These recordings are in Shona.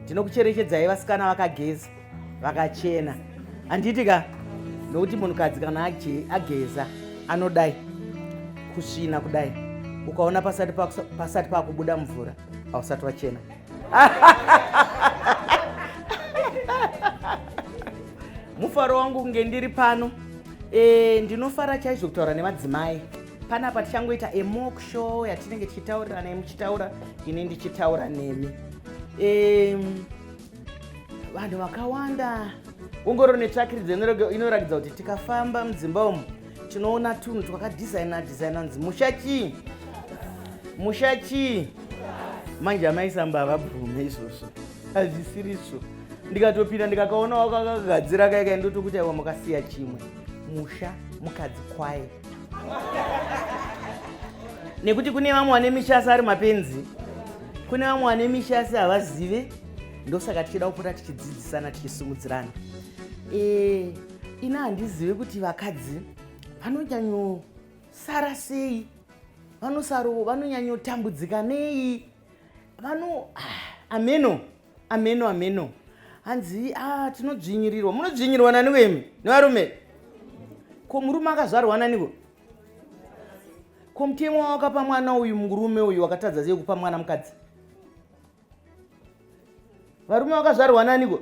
Ndinokucherechedzai vasikana vakageza vakachena, handiti ka? Nokuti munhukadzi kana ageza anodai kusvina kudai, ukaona pasati pakubuda mvura hausati wachena. Mufaro wangu kunge ndiri pano. Ndinofara chaizvo kutaura nemadzimai panapa. Tichangoita a mock show yatinenge tichitaurirana, muchitaura, ini ndichitaura nemi. Vanhu vakawanda, ongororo netsvakiridzo inoratidza kuti tikafamba mudzimba umu tinoona tunhu twakadhizaina dhizaina, nzi musha chii, musha chii. Manje amaisamba havabvume izvozvo, hazvisirizvo. Ndikatopinda ndikakaona wakakagadzira kaikai, ndotokuti aiwa, makasiya chimwe. Musha mukadzi kwaye, nekuti kune vamwe vane mishasi ari mapenzi, kune vamwe vane mishasi havazive. Ndosaka tichida kupota tichidzidzisana, tichisimudzirana. Ina handizive kuti vakadzi vanonyanyosara sei, vanosaro vanonyanyotambudzika nei, vano ameno ameno ameno. Hanzi a tinodzvinyirirwa. Munodzvinyirirwa naniko imi nevarume? Ko murume akazvarwa naniko? Ko mutemo wawakapa mwana uyu murume uyu wakatadza sei kupa mwana mukadzi? Varume vakazvarwa naniko?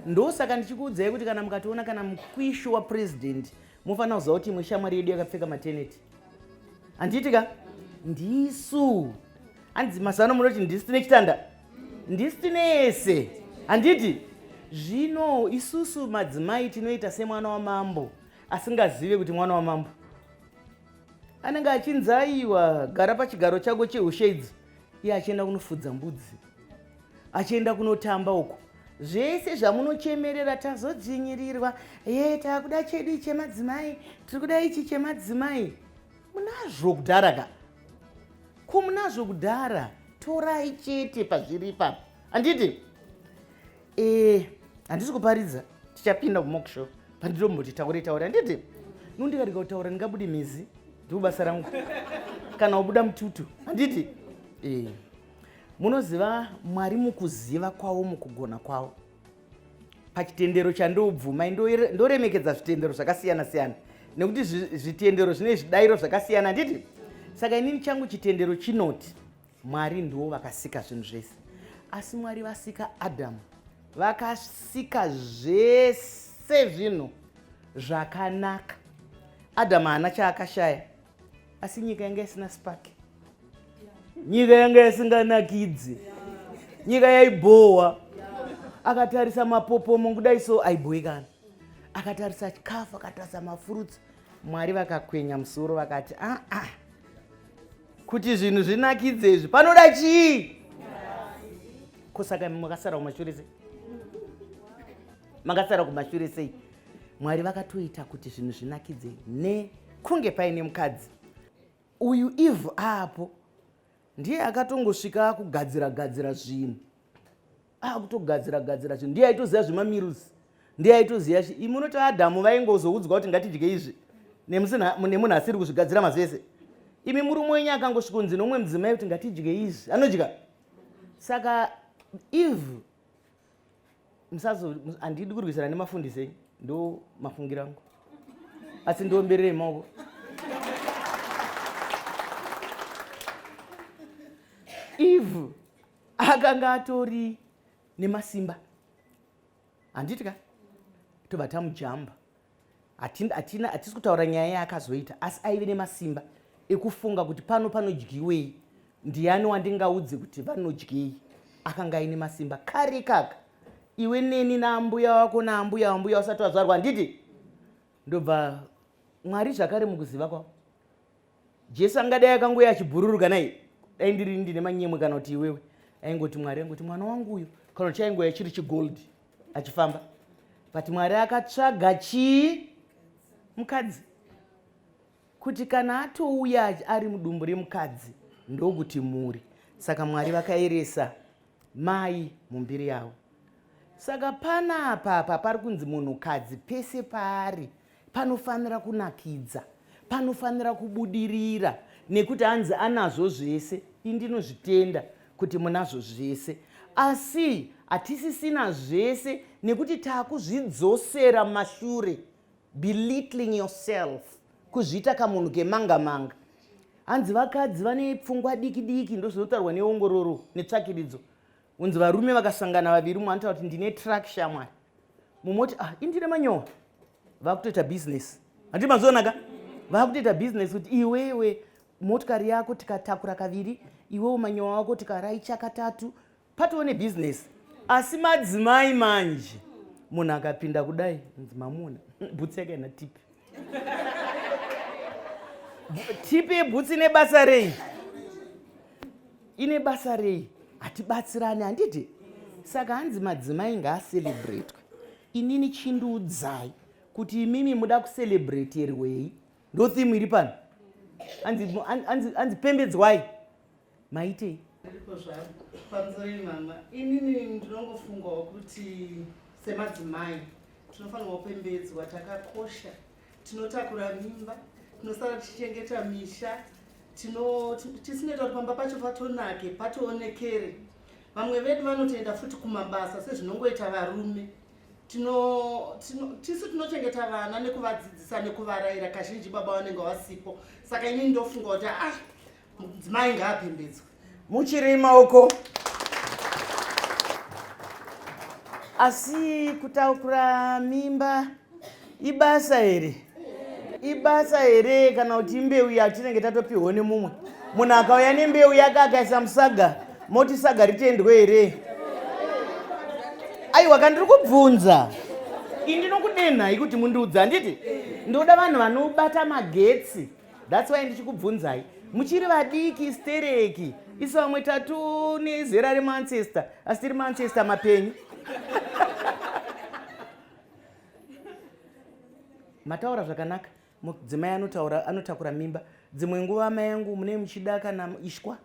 Ndosaka ndichikuudzai kuti kana mukationa kana mukwishu wapurezidendi, mufanira kuziva kuti imwe shamwari yedu yakapfeka mateneti, handiti ka? Ndisu. Hanzi mazano munoti ndisu tine chitanda, ndisu tine yese, handiti? Zvino isusu madzimai tinoita semwana wamambo asingazive kuti mwana wamambo anenge achinzi aiwa, gara pachigaro chako cheushedzi, iye achienda kunofudza mbudzi, achienda kunotamba uko. Zvese zvamunochemerera, tazodzvinyirirwa, ye taakuda chedu chemadzimai, tiri kuda ichi chemadzimai, munazvo kudhara ka. Ko munazvo kudhara, torai chete pazviri ipapo, handiti? Handisi kuparidza, tichapinda kumock show pandinomboti taure taure, handiti? Nondikarega kutaura ndingabudi mizi, ndiko basa rangu, kana ubuda mututu, handiti? Munoziva, Mwari mukuziva kwavo, mukugona kwavo, pachitendero chandobvuma, ndoremekedza zvitendero zvakasiyana siyana, nekuti zvitendero zvine zvidayiro zvakasiyana, handiti? Saka inini changu chitendero chinoti Mwari ndiwo vakasika zvinhu zvese, asi Mwari vasika Adhamu vakasika zvese zvinhu zvakanaka. Adhamu haana chaakashaya, asi nyika yanga isina spark, nyika yanga isinganakidzi, nyika yaibhohwa. Akatarisa mapopomo kudai so aibhoikana, akatarisa chikafu, akatarisa mafurutsi, Mwari vakakwenya musoro vakati, aa ah, kuti zvinhu zvinakidze izvi panoda chii? Ko saka makasara kumashure sei? Makasara kumashure sei? Mwari vakatoita kuti zvinhu zvinakidze nekunge paine mukadzi uyu Eve apo. Ndiye akatongosvika akugadzira gadzira zvinhu, akutogadzira gadzira zvinhu. Ndiye aitoziva zvemamirusi, ndiye aitoziva. Imi munoti Adhamu vaingozoudzwa kuti ngatidye izvi nemunhu asiri kuzvigadzira mazese? Imi murume wenyu akangosvikonzi nomumwe mudzimai kuti ngatidye izvi, anodya. Saka Eve, musazo, handidi kurwisana nemafundisi enyu, ndo mafungiro angu, asi ndombererei maoko. Eve akanga atori nemasimba, handiti ka? Tobva tamujamba. Hatina, hatisi kutaura nyaya yaakazoita, asi aive nemasimba ekufunga kuti pano panodyiwei, ndiani wandingaudze kuti vanodyei. Akanga aine masimba kare kaka, iwe neni naambuya wako naambuya wambuya wasati wazvarwa, handiti? Ndobva Mwari zvakare mukuziva kwavo, Jesu angadai akangoya achibhururuka nai, dai ndiri ndine manyemwe kana kuti iwewe, aingoti Mwari aingoti mwana wangu uyu, kana kuti chaingoya chiri chigold achifamba. But Mwari akatsvaga chii? Mukadzi, kuti kana atouya ari mudumbu remukadzi ndokuti mhuri. Saka Mwari vakaeresa mai mumbiri yavo. Saka panapa apa pari kunzi munhukadzi pese paari panofanira kunakidza, panofanira kubudirira, nekuti hanzi anazvo zvese. Indinozvitenda kuti munazvo zvese. Asi hatisisina zvese nekuti taakuzvidzosera mashure, belittling yourself, kuzviita kamunhu kemanga manga. Hanzi vakadzi vane pfungwa diki diki, ndozvinotaurwa neongororo netsvakiridzo. Unzi varume vakasangana vaviri, umwe anotaura kuti ndine truck shamwari, mumwe oti ah, indine manyowa. Vakutoita business, handiti mazviona ka? Vakutoita business kuti iwewe motikari yako tikatakura kaviri, iwewe manyowa wako tikaraicha katatu, patoo nebusiness. Asi madzimai manje, munhu akapinda kudai, nzi mamuona bhutsi yake ina tipi, tipi yebhutsi ine basa rei? Ine basa rei? Hatibatsirani, handiti? Saka hanzi madzimai ngaacelebratwe. Inini chindiudzai kuti imimi muda kucelebraterwei? Ndo theme iri pano. Hanzi pembedzwai, maitei? Ndiripo zvangu. Pamusoro mama, inini ndinongofungawo kuti semadzimai tinofanirwa kupembedzwa, takakosha, tinotakura mimba, tinosara tichichengeta misha, tisinoita kuti pamba pacho patonake, patoonekere. Vamwe vedu vanotoenda futi kumabasa sezvinongoita varume. Tisu tinochengeta vana nekuvadzidzisa nekuvarayira, kazhinji baba vanenge vasipo. Saka inini ndofunga kuti ah, mudzimai ngaapembedzwe. Muchiri maoko. Asi kutakura mimba ibasa here? Ibasa here kana kuti imbeu yatinenge tatopiwa nemumwe munhu? Akauya nembeu yake akaisa musaga, moti saga ritendwe here? Aiwa, kandiri kubvunza ini, ndinokudenhai kuti mundiudza, handiti? Ndoda vanhu vanobata magetsi, that's why ndichikubvunzai. Muchiri vadiki stereki, isu vamwe tatu nezera remaancestor, asi tiri maancestor mapenyu. Mataura zvakanaka. Mudzimai anotaura, anotakura mimba, dzimwe nguva amai angu mune muchida kana ishwa,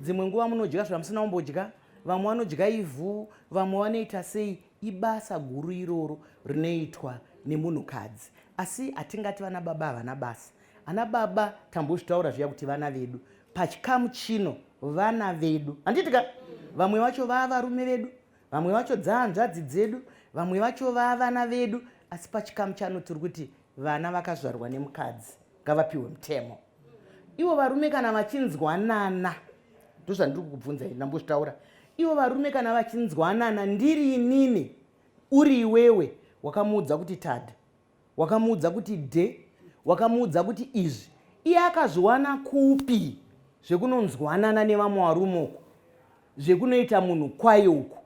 dzimwe nguva munodya zvamusina kumbodya, vamwe vanodya ivhu, vamwe vanoita sei. Ibasa guru iroro rinoitwa nemunhukadzi. Asi hatingati vana baba havana basa. Ana baba tambozvitaura zviya kuti vana vedu pachikamu chino, vana vedu, handiti ka? Vamwe vacho vaa varume vedu, vamwe vacho dzahanzvadzi dzedu, vamwe vacho vaa vana vedu. Asi pachikamu chano tiri kuti vana vakazvarwa nemukadzi ngavapiwe mutemo. Ivo varume kana vachinzwanana, ndozvandiri kukubvunzai, ndambozvitaura, ivo varume kana vachinzwanana, ndiri inini, uri iwewe, wakamuudza kuti tada, wakamuudza kuti dhe, wakamuudza kuti izvi, iye akazviwana kupi zvekunonzwanana nevamwe varume uku, zvekunoita munhu kwaye uku,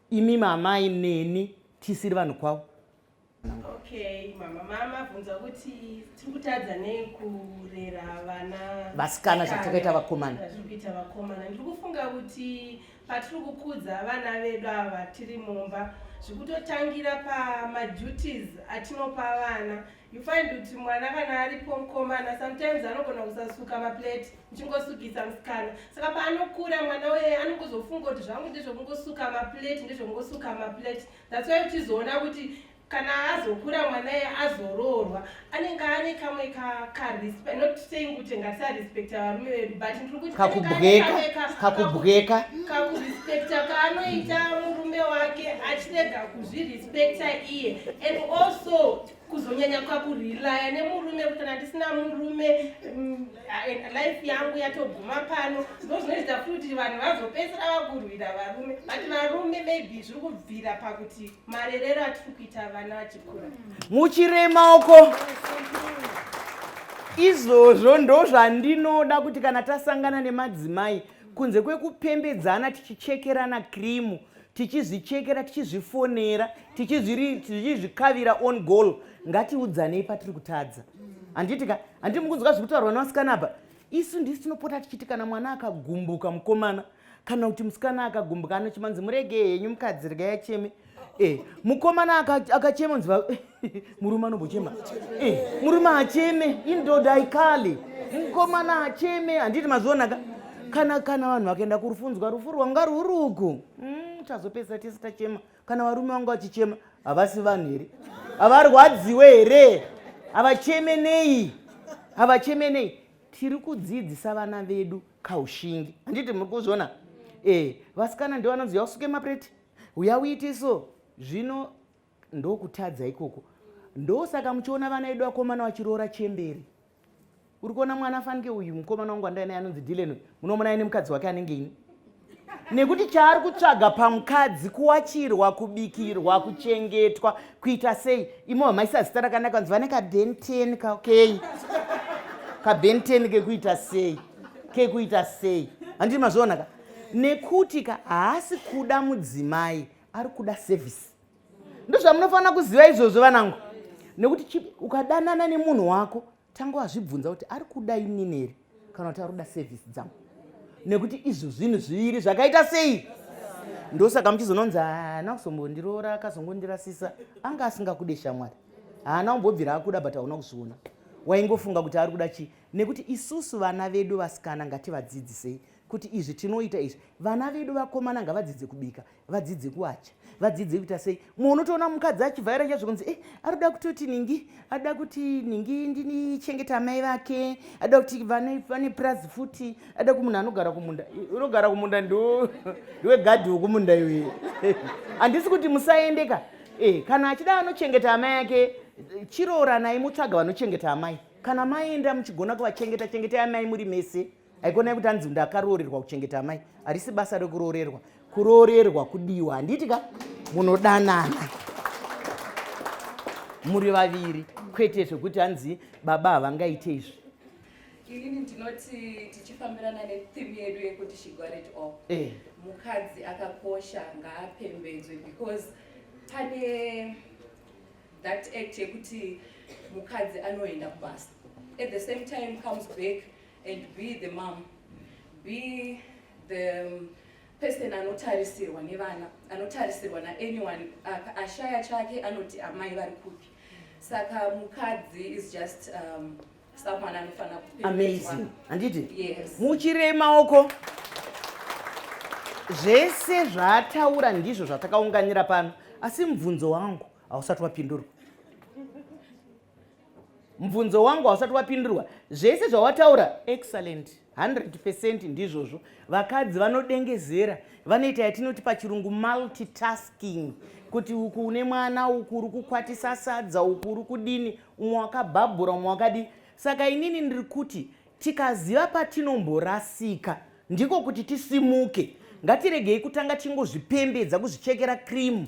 imi mamai neni tisiri vanhu kwavo? Okay mama, mama bvunza kuti tiri kutadza nei kurera vana vasikana zvatakaita vakomana. Zviri kuita vakomana. Ndiri kufunga kuti patiri kukudza vana vedu ava tiri mumba, zvikutotangira pamaduties atinopa vana. You find kuti mwana kana aripo mukomana, sometimes anogona kusasuka maplate, muchingosukisa musikana. Saka paanokura mwana weye anongozofunga kuti zvangu ndezvekungosuka maplate, ndezvekungosuka maplate. That's why uchizoona kuti kana azokura mwana iye azoroorwa, anenge ane kamwe karespect. Not saying kuti ngatisarespecta varume vedu, but ndiri kuti kakubweka, kakubweka. Kakurespecta kaanoita murume wake, achirega kuzvirespecta iye, and also kuzonyanya kakurelaya nemurume, kuti kana ndisina murume life yangu yatoguma pano. Ndo zvinoita futi vanhu vazopedzisira vakurwira varume. But varume, maybe zviri kubvira pakuti marerero atiri kuita vana vachikura. Muchiremaoko. Izvozvo ndo zvandinoda kuti kana tasangana nemadzimai, kunze kwekupembedzana tichichekerana kirimu, tichizvichekera, tichizvifonera, tichizvikavira on goal, ngatiudzanei patiri kutadza, handiti ka? Handiti mukunzwa zviri kutaurwa nevasikana apa? Isu ndisi tinopota tichiti kana mwana akagumbuka, mukomana kana kuti musikana akagumbuka, anochimanzi murege henyu mukadzi, regai acheme. Mukomana akachema, nzi murume anombochema? Murume acheme, indoda ikali, mukomana acheme, handiti mazvionaka? Kana vanhu vakaenda kurufunzwa, rufu rwanga rwuruku, tazopedzisa tese tachema. Kana varume vanga vachichema, havasi vanhu here? Havarwadziwe here? Havacheme nei? Havacheme nei? Tiri kudzidzisa vana vedu kaushingi, handiti muri kuzviona? E, vasikana ndivo vanonzi yausuke mapureti, uya uite so. Zvino ndokutadza ikoko. Ndosaka muchiona vana vedu vakomana vachiroora chemberi. Uri kuona mwana afanike uyu mukomana wangu wandai naye anonzi Dylan, munomuona aine mukadzi wake anenge ini, nekuti chaari kutsvaga pamukadzi kuwachirwa, kubikirwa, kuchengetwa, kuita sei. Imo maisa zita rakanaka, vanzi vane kabenten kakei, kabenten kekuita sei, kekuita sei, handiti mazviona ka? Nekuti ka haasi kuda mudzimai, ari kuda service. Ndozvamunofanira kuziva izvozvo, vanangu, nekuti ukadanana nemunhu wako, tanga wazvibvunza kuti ari kuda inini here kana kuti ari kuda service dzangu, nekuti izvo zvinhu zviviri zvakaita sei. Ndosaka muchizononzi haana kuzombondiroora, akazongondirasisa, anga asingakude shamwari, haana kumbobvira akuda, but hauna kuzviona, waingofunga kuti ari kuda chii. Nekuti isusu vana vedu vasikana ngativadzidzisei kuti izvi tinoita izvi. Vana vedu vakomana ngavadzidze kubika, vadzidze kuwacha, vadzidze kuita sei. Mumwe unotoona mukadzi achivhaira chaizvo kunzi arikuda kutoti ningi, arikuda kuti ningi ndinichengeta amai vake, arikuda kuti vane purazi futi, arikuda kumunhu anogara kumunda. Unogara kumunda ndiwe gadhi wekumunda iwe. Handisi kuti musaendeka. Kana achida anochengeta amai ake, chirooranai mutsvaga vanochengeta amai. Kana maenda muchigona kuvachengeta, chengetai amai muri mese. Haikonai kuti anzi ndakaroorerwa kuchengeta amai. Harisi basa rekuroorerwa. Kuroorerwa kudiwa, handiti ka? Munodanana muri vaviri, kwete zvekuti hanzi baba havangaite izvi. Inini ndinoti tichifambirana netheme yedu yekuti she got it all, mukadzi akakosha, ngaapembedzwe, because pane that act yekuti mukadzi anoenda kubasa, at the same time comes back and be the mom, be the person anotarisirwa nevana, anotarisirwa naanyone ashaya chake anoti amai vari kupi. Saka mukadzi is just someone anofanira kupembedzwa. Amazing, handiti? Yes. Muchirei maoko. Zvese zvaataura ndizvo zvatakaunganira pano, asi mubvunzo wangu hausati wapindurwa. Mubvunzo wangu hausati wapindurwa. Zvese zvawataura, excellent, 100% ndizvozvo. Vakadzi vanodengezera, vanoita yatinoti pachirungu multitasking, kuti uku une mwana, uku uri kukwatisa sadza, uku uri kudini, umwe wakabhabhura, umwe wakadini. Saka inini ndiri kuti tikaziva patinomborasika, ndiko kuti tisimuke. Ngatiregei kutanga tingozvipembedza, kuzvichekera cream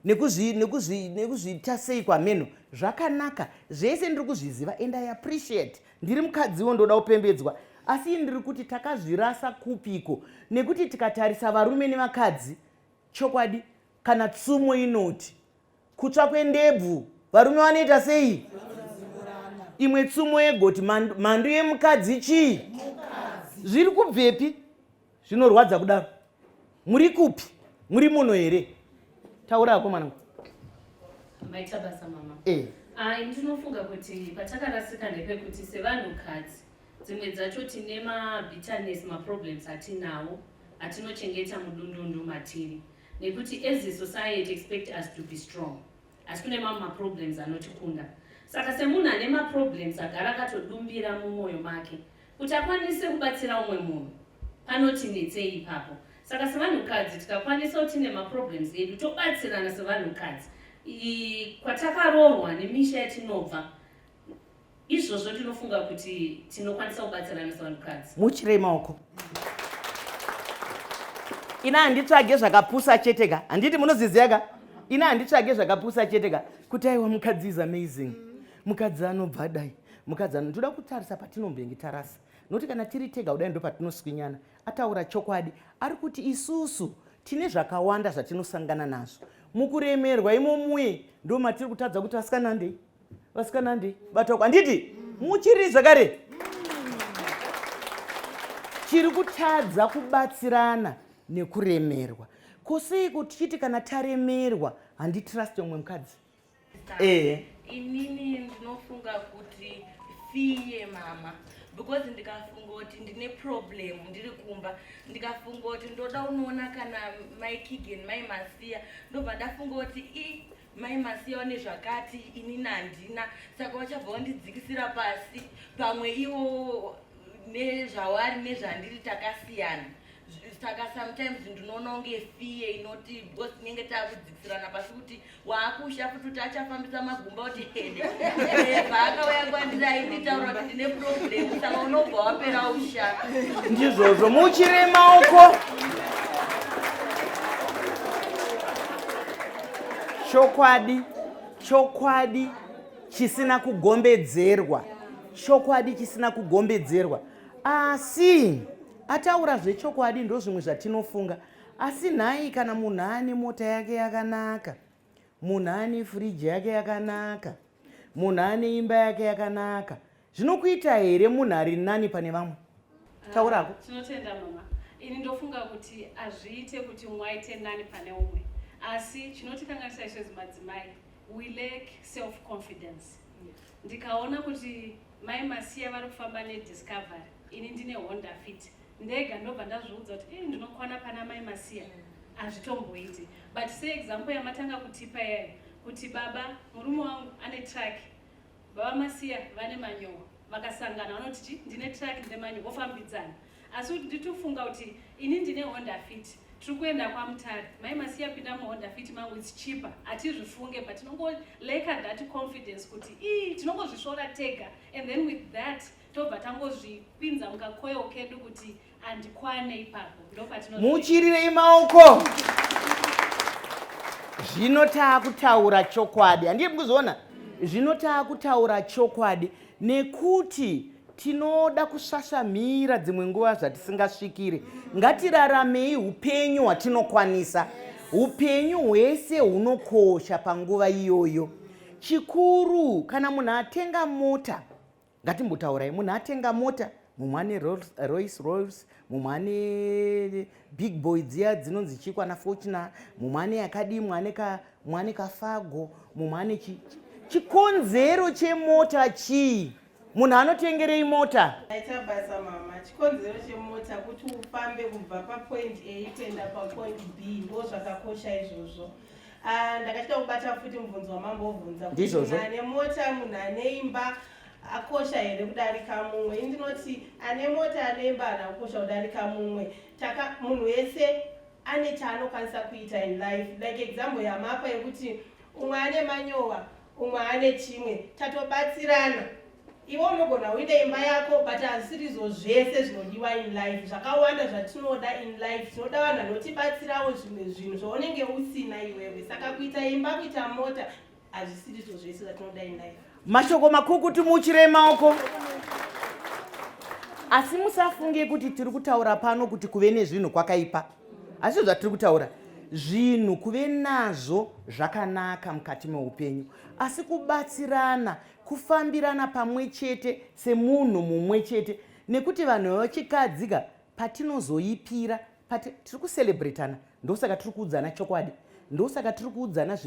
nekuzviita sei kwameno. Zvakanaka zvese, ndiri kuzviziva and I appreciate. Ndiri mukadziwo, ndoda kupembedzwa, asi ndiri kuti takazvirasa kupiko? Nekuti tikatarisa varume nevakadzi, chokwadi, kana tsumo inoti kutsva kwendebvu varume vanoita sei, imwe tsumo yegoti mhandu yemukadzi chii? Zviri kubvepi zvinorwadza kudaro? Muri kupi? Muri muno here? Taura hako, mwanangu. Maita basa, mama. Ai, ndinofunga kuti patakarasika ndepekuti sevanhukadzi dzimwe dzacho tine mabitterness, maproblems atinawo atinochengeta mudundundu matiri, nekuti as a society expect us to be strong, asi kune mamwe maproblems anotikunda. Saka semunhu ane maproblems agara akatodumbira mumwoyo make, kuti akwanise kubatsira umwe munhu panoti netsei ipapo. Saka sevanhukadzi tikakwanisa kuti tine maproblems edu tobatsirana sevanhukadzi kwatakaroorwa nemisha yatinobva, izvozvo ndinofunga kuti tinokwanisa kubatsirana sevanhukadzi. Muchirei maoko. Ina handitsvage zvakapusa chete ka, handiti munoziziya ka? Ina handitsvage zvakapusa chete ka, kuti aiwa, mukadzi is amazing, mukadzi anobva dai, mukadzi ano. Ndoda kutarisa patinombenge tarasa, nokuti kana tiri tega kudai ndo patinoswinyana. Ataura chokwadi, ari kuti isusu tine zvakawanda zvatinosangana nazvo mukuremerwa imomuye, ndo matiri kutadza kuti vasikana ndei, vasikana ndei, batoko, handiti? Muchiri zvakare tiri kutadza kubatsirana nekuremerwa. Koseiko tichiti kana taremerwa handitrust umwe mukadzi? Inini ndinofunga kuti fear, mama, because ndikafunga kuti ndine problem ndiri kumba, ndikafunga kuti ndoda unoona kana mai Kigen, mai Masiya, ndobva ndafunga kuti i mai Masiya vane zvakati, inini handina, saka vachabva vandidzikisira pasi. Pamwe ivo nezvavari nezvandiri takasiyana. Saka sometimes ndinoona kunge fear inoti because tinenge takudzikisirana pasi kuti waakusha futi kuti achafambisa magumba kuti hede paakauya kwandiri ainditaura kuti ndine problem saka unobva wapera usha. Ndizvozvo, muchire maoko. Chokwadi, chokwadi chisina kugombedzerwa, chokwadi chisina kugombedzerwa. Asi ataura zvechokwadi, ndozvimwe zvatinofunga. Asi nhai, kana munhu ane mota yake yakanaka, munhu ane furiji yake yakanaka, munhu ane imba yake yakanaka, zvinokuita here munhu ari nani pane vamwe? Taurako. Tinotenda mama. Ini ndofunga kuti hazviite kuti umwe aite nani pane umwe, asi chinotikanganisa isu madzimai, we lack self confidence. Ndikaona kuti mai Masiya vari kufamba neDiscovery, ini ndine Honda Fit ndega, ndobva ndazviudza kuti ii ndinokwana pana mai Masiya? Hazvitomboiti. But seexample yamatanga kutipa yayo kuti baba, murume wangu ane truck, baba Masiya vane manyowa, vakasangana vanoti chi ndine truck, ndine manyowa, vofambidzana. Asi kuti nditofunga kuti ini ndine Honda Fit, tiri kuenda kwaMutare, mai Masiya pinda muHonda Fit mangu, it's cheaper, hatizvifunge. But tinongolacka that confidence kuti ii tinongozvisvora tega, and then with that tobva tangozvipinza mukakoyo kedu kuti handikwane ipapo. Ndopatino Muchirirei maoko. Zvino taakutaura chokwadi, handiye mukuzoona? Zvino taakutaura chokwadi, nekuti tinoda kusvasvamira dzimwe nguva zvatisingasvikiri. Ngatiraramei upenyu hwatinokwanisa. Upenyu hwese hunokosha panguva iyoyo. Chikuru, kana munhu atenga mota, ngatimbotaurai, munhu atenga mota, mumwe ane Rolls Royce, mumwe ane big boy dziya dzinonzi chikwana Fortuner, mumwe ane yakadii, mumwe ane kaFargo, mumwe ane chi. Chikonzero chemota chii? Munhu anotengerei mota? Aita basa mama. Chikonzero chemota kuti ufambe kubva papoint A kuenda papoint B, ndo zvakakosha izvozvo. Ah, ndakachida kubata futi mubvunzo wamambobvunza kuti Ndizvozvo. munhu ane mota, munhu ane imba akosha here kudarika mumwe? Ini ndinoti ane mota, ane imba haana kukosha kudarika mumwe. Taka munhu wese ane chaanokwanisa kuita in life, like example yamapa yekuti umwe ane manyowa, umwe ane chimwe, tatobatsirana. Iwe unogona uine imba yako, but hazisirizvo zvese zvinodiwa in life. Zvakawanda zvatinoda in life, tinoda vanhu vanotibatsirawo zvimwe zvinhu zvaunenge usina iwewe. Saka kuita imba, kuita mota hazvisirizvo zvese zvatinoda in life. Mashoko makukutu, muchire maoko. Asi musafunge kuti tiri kutaura pano kuti kuve nezvinhu kwakaipa. Asi zvatiri kutaura, zvinhu kuve nazvo zvakanaka mukati meupenyu, asi kubatsirana, kufambirana pamwe chete semunhu mumwe chete, nekuti vanhu vechikadzika patinozoipira tiri kucelebratana. Ndosaka tiri kuudzana chokwadi, ndosaka tiri kuudzana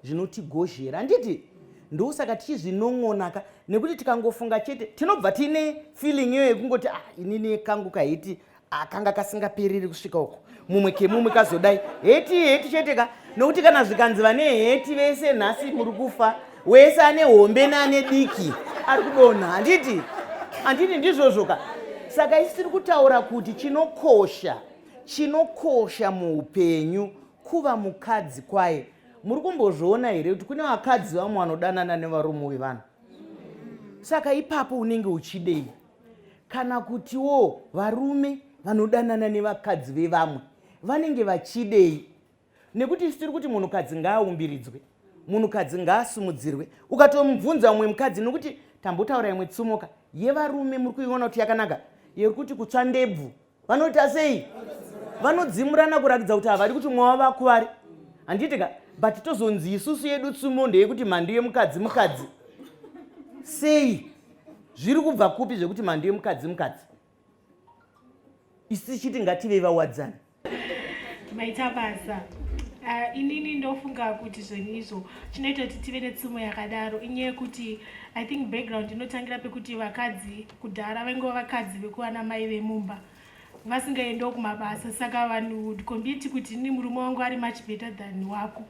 zvinotigozhera, handiti? Ndosaka tichizvinon'onaka, nekuti tikangofunga chete tinobva tiine feeling iyo yekungoti, ah, inini kangu kaheti akanga kasingapereri kusvika uko, mumwe kemumwe kazodai, heti heti chete ka. Nokuti kana zvikanzi vane heti vese nhasi muri kufa, wese ane hombe neane diki ari kudonha, handiti? Handiti ndizvozvo ka? Saka isi tiri kutaura kuti chinokosha, chinokosha muupenyu kuva mukadzi kwaye. Muri kumbozviona here kuti kune vakadzi vamwe vanodanana nevarume vevanhu? Saka ipapo unenge uchidei? Kana kutiwo varume vanodanana nevakadzi vevamwe vanenge vachidei? Nekuti isu tiri kuti munhukadzi ngaaumbiridzwe, munhukadzi ngaasumudzirwe. Ukatomubvunza umwe mukadzi, nokuti tambotaura imwe tsumoka yevarume, muri kuiona kuti yakanaka, yekuti kutsva ndebvu vanoita sei? Vanodzimurana kuratidza kuti havari kuti mwe wavo vakuvari, handiti ka? But tozonzi isusu yedu tsumo ndeyekuti mhandu yemukadzi mukadzi. Sei? Zviri kubva kupi zvekuti mhandu yemukadzi mukadzi? Isu tichiti ngative vawadzani. Maita basa. Inini ndofunga kuti zvenizvo chinoita kuti tive netsumo yakadaro inyaya yekuti I think background inotangira pekuti vakadzi kudhara vaingova vakadzi vekuwana mai vemumba, vasingaendiwo kumabasa. Saka vanhu would compete kuti ini murume wangu ari much better than wako.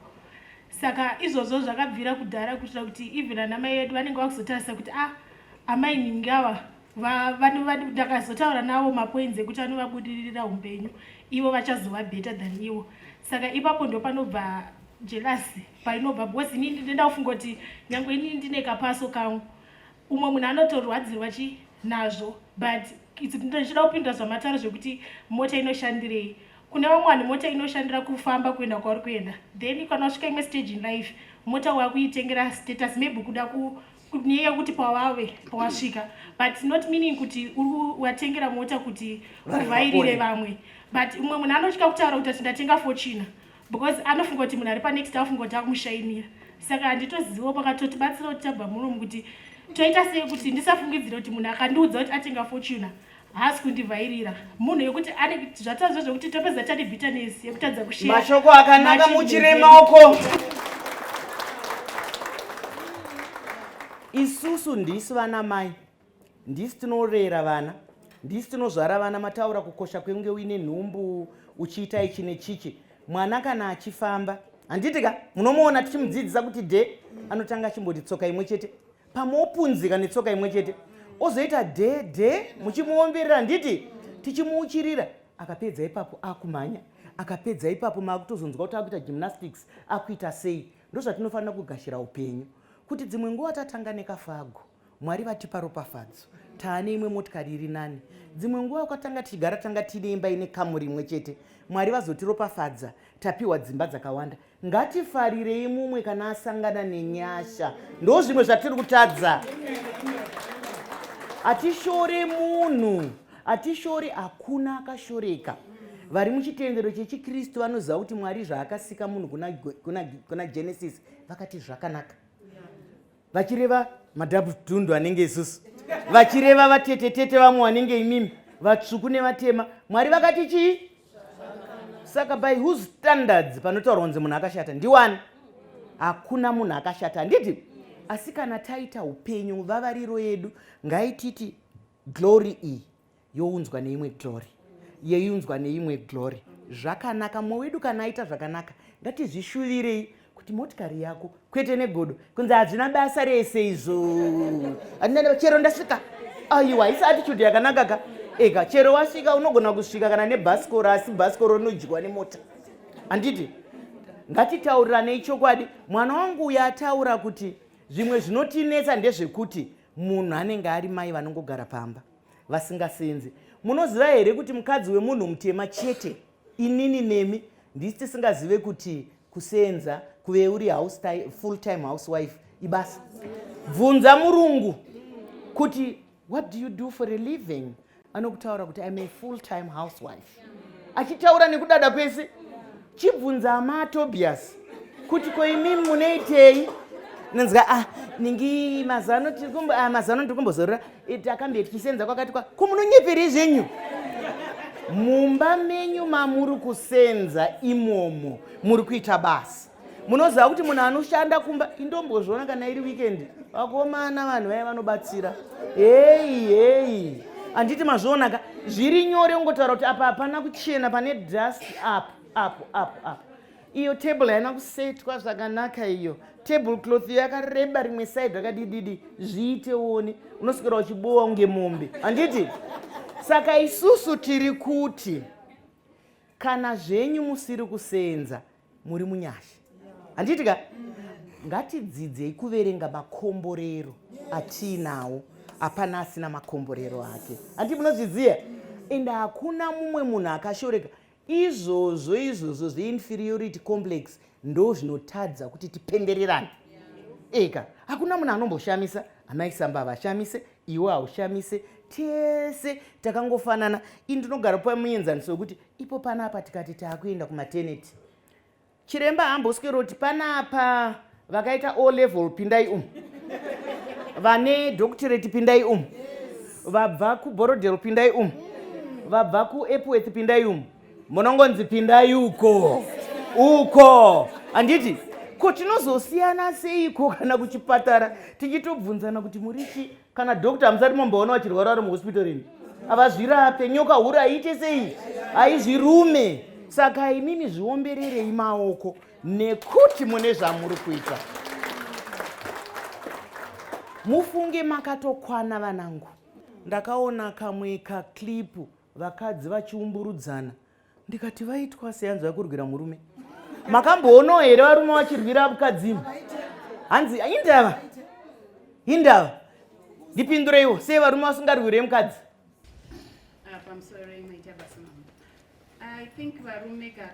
Saka izvozvo zvakabvira kudhara, kuitira kuti even ana mai vedu vanenge vakuzotarisa kuti, ah, amai ningi ava. Ndakazotaura navo mapoints ekuti anovabudirira upenyu, ivo vachazova better than ivo. Saka ipapo ndo panobva jealousy painobva, because inini ndinoenda kufunga kuti nyange inini ndine kapaso kangu, umwe munhu anotorwadzirwa chi nazvo. But ndichida kupindura zvamataura zvekuti mota inoshandirei. Kune vamwe vanhu mota inoshandira kufamba kuenda kwauri kuenda, then kana wasvika imwe stage in life, mota wakuitengera status, maybe kuda nyaya yekuti pawave pawasvika, but not meaning kuti uri watengera mota kuti uvhairire vamwe. But umwe munhu anotya kutaura kuti ati ndatenga Fortuner, because anofunga kuti munhu ari panext afunga kuti akumushainira. Saka handitozivo pakatotibatsira kuti tabva munomu kuti toita sei kuti ndisafungidzira kuti munhu akandiudza kuti atenga Fortuner haasi kundivhairira, munhu yekuti ane zvatazvo zvekuti topedza tane bitterness yekutadza kushare. Mashoko akanaka, muchire maoko. Isusu ndisu vana mai, ndisu tinorera vana, ndisu tinozvara vana. Mataura kukosha kwekunge uine nhumbu uchiita ichi nechichi. Mwana kana achifamba, handiti ka, munomuona tichimudzidzisa kuti dhe, anotanga achimboti tsoka imwe chete, pamwe opunzika netsoka imwe chete, ozoita dhe dhe, muchimuomberera, handiti, tichimuuchirira. Akapedza ipapo akumhanya, akapedza ipapo maakutozonzwa kuti akuita gymnastics, akuita sei. Ndozvatinofanira kugashira upenyu, kuti dzimwe nguva tatanga nekafago, Mwari vatipa ropafadzo, taane imwe motikari iri nani. Dzimwe nguva kwatanga tichigara tanga tiine imba ine kamuri imwe chete, Mwari vazotiropafadza, tapiwa dzimba dzakawanda. Ngatifarirei mumwe kana asangana nenyasha. Ndo zvimwe zvatiri kutadza. Hatishore munhu, hatishori, hakuna akashoreka. Vari muchitendero chechiKristu vanoziva kuti Mwari zvaakasika munhu kuna, kuna, kuna Genesis vakati zvakanaka, vachireva madhabhudhundu anenge isusu, vachireva vatetetete vamwe vanenge imimi, vatsvuku nevatema. Mwari vakati chii? Saka by whose standards panotaurwa kunzi munhu akashata ndiwani? Hakuna munhu akashata, handiti? Asi kana taita upenyu, vavariro yedu ngaititi glory iyi younzwa neimwe glory, yeiunzwa neimwe glory. Zvakanaka, mumwe wedu kana aita zvakanaka, ngatizvishuvirei kuti motikari yako, kwete negodo kunzi hazvina basa rese izvo, handina chero ndasvika. Aiwa, haisi attitude yakanaka ka. Ega chero wasvika, unogona kusvika kana nebhasikoro, asi bhasikoro rinodyiwa nemota, handiti? Ngatitauriranei chokwadi. Mwana wangu uyo ataura kuti zvimwe zvinotinetsa ndezvekuti munhu anenge ari mai vanongogara pamba vasingasenzi. Munoziva here kuti mukadzi wemunhu mutema chete, inini nemi, ndisi tisingazive kuti kusenza, kuve uri full time housewife ibasa? Bvunza murungu kuti, "What do you do for a living?" Anokutaura kuti, "I'm a full time housewife," achitaura nekudada kwese. Chibvunza amaTobias kuti, "Ko imimi munoitei?" Nonzwa, "Ah, ningi mazano tiri kumbo, ah, mazano ndiri kumbozorora, takambe tichisenza kwakati kwa." Ko munonyeperei zvenyu? Mumba menyu mamuri kusenza imomo muri kuita basa. Munoziva kuti munhu anoshanda kumba, indombozviona kana iri weekend, vakomana, vanhu vaya vanobatsira, hei hei, handiti mazvionaka? Zviri nyore ungotaura kuti apa hapana kuchena, pane dust apo apo apo apo, iyo table haina kusetwa zvakanaka, iyo table cloth iyo yakareba rimwe side rakadididi. Zviite uone, unoswera uchibowa kunge mombe, handiti? Saka isusu tiri kuti kana zvenyu musiri kusenza, muri munyasha, handiti ka? Ngatidzidzei kuverenga makomborero atiinawo. Hapana asina makomborero ake, handiti munozviziva? Ende hakuna mumwe munhu akashoreka. Izvozvo izvozvo zveinferiority complex ndo zvinotadza kuti tipembererane. Eka hakuna munhu anomboshamisa. Amai Samba havashamise, iwe haushamise, tese takangofanana. Ini ndinogara pamuenzaniso wekuti ipo panapa tikati taakuenda kumaternity, chiremba haamboswero kuti panapa vakaita O level pindai umu, vane doctorate pindai umu, vabva kuBorrowdale pindai umu, vabva kuEpworth pindai umu. Munongonzi pindai uko uko, handiti? Ko tinozosiyana seiko kana kuchipatara tichitobvunzana kuti murichi? Kana doctor, hamusati mamboona vachirwara vari muhospital rini? Havazvirape. Nyoka huru haiite sei? Haizvirume. Saka imimi zviombererei maoko nekuti mune zvamuri kuita. Mufunge makatokwana, vanangu. Ndakaona kamwe kaclip vakadzi vachiumburudzana ndikati vaitwa sehanzi vakurwira murume. Makamboonawo here varume vachirwira mukadzi? Hanzi indava indava, ndipindureiwo, sei varume vasingarwire mukadzi? Ah, pamusoro maita basa mama. I think varume ka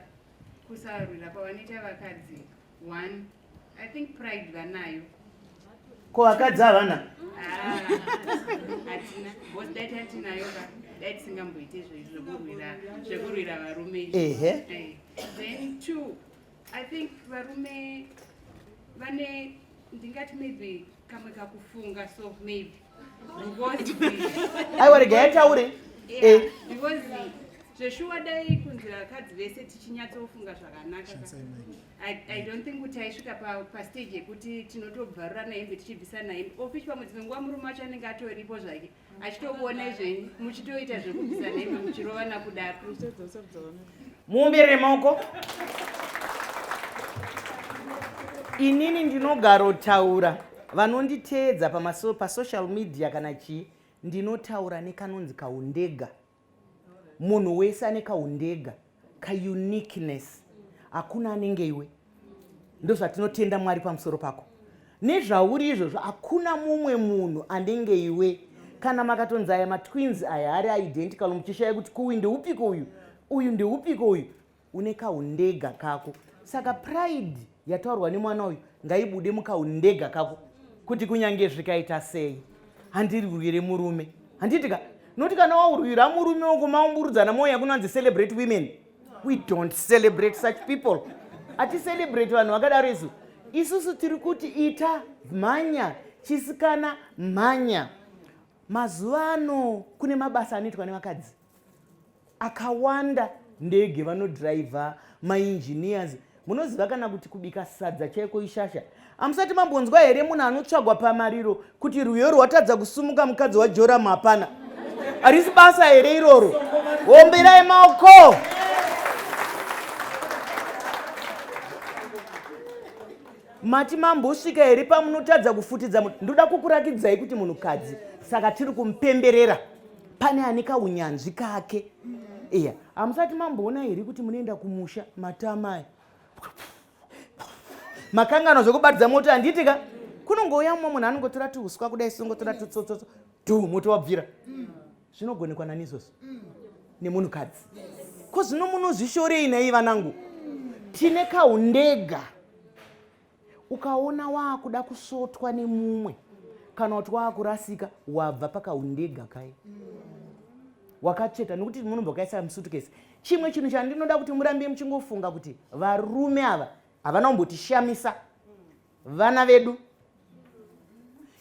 kusarwira kwavanoita vakadzi, one, I think pride vanayo. Ko vakadzi havana? Ah, hatina, because dai tatinayo ka, dai tisingamboite zvekurwira varume izvi. Then two, I think varume vane, ndingati maybe kamwe kakufunga, so maybe because Aiwa, regai ataure. Yeah, because zveshuwa dai kunzi vakadzi vese tichinyatsofunga zvakanaka ka, I don't think kuti aisvika pastage yekuti tinotobvarurana hembe, tichibvisana hembe, of which pamwe dzimwe nguva murume wacho anenge atoripo zvake achitokuona izvenyu muchitoita zvekubvisana hembe muchirovana kudaro. Muombere maoko. Inini ndinogarotaura, vanonditeedza pasocial media kana chii, ndinotaura nekanonzi kaundega. Munhu wese ane kaundega, kauniqueness, hakuna anenge iwe. Ndozvatinotenda Mwari pamusoro pako nezvauri izvozvo. Hakuna mumwe munhu anenge iwe. Kana makatonzi aya matwins aya ari identical, muchishaya kuti kuuyu ndeupiko, uyu uyu ndeupiko, uyu une kaundega kako. Saka pride yataurwa nemwana uyu ngaibude mukaundega kako, kuti kunyange zvikaita sei handirwire murume, handiti ka? Noti kana waurwira murume uko maumburudzana moyo yakunonzi celebrate women. We don't celebrate such people. Haticelebrate vanhu vakadaro isu. Isusu tiri kuti ita mhanya chisikana, mhanya. Mazuva ano kune mabasa anoitwa nevakadzi akawanda, ndege vanodhiraivha, maengineers, munoziva kana kuti kubika sadza chaiko ishasha. Hamusati mambonzwa here munhu anotsvagwa pamariro kuti rwiyo rwatadza kusumuka, mukadzi waJoramu hapana? Harisi basa here iroro? Homberai maoko. Mati mambosvika here pamunotadza kufutidza? Ndoda kukurakidzai kuti munhukadzi saka tiri kumupemberera, pane ane kaunyanzvi kake. Iya, hamusati mamboona here kuti munoenda kumusha matamai makanganwa zvekubatidza moto, handiti ka? Kunongouya mumwe munhu anongotora tuuswa kudai, songotora tutsotsotso tu, moto wabvira. Zvinogonekwa nani izvozvo? Nemunhukadzi. Ko zvino munozvishorei nai vanangu? Tine kaundega. Ukaona waakuda kusvotwa nemumwe kana kuti waakurasika, wabva pakaundega kai wakatsveta, nekuti munobva kaisa musutukesi. Chimwe chinhu chandinoda kuti murambe muchingofunga kuti varume ava havana kumbotishamisa vana vedu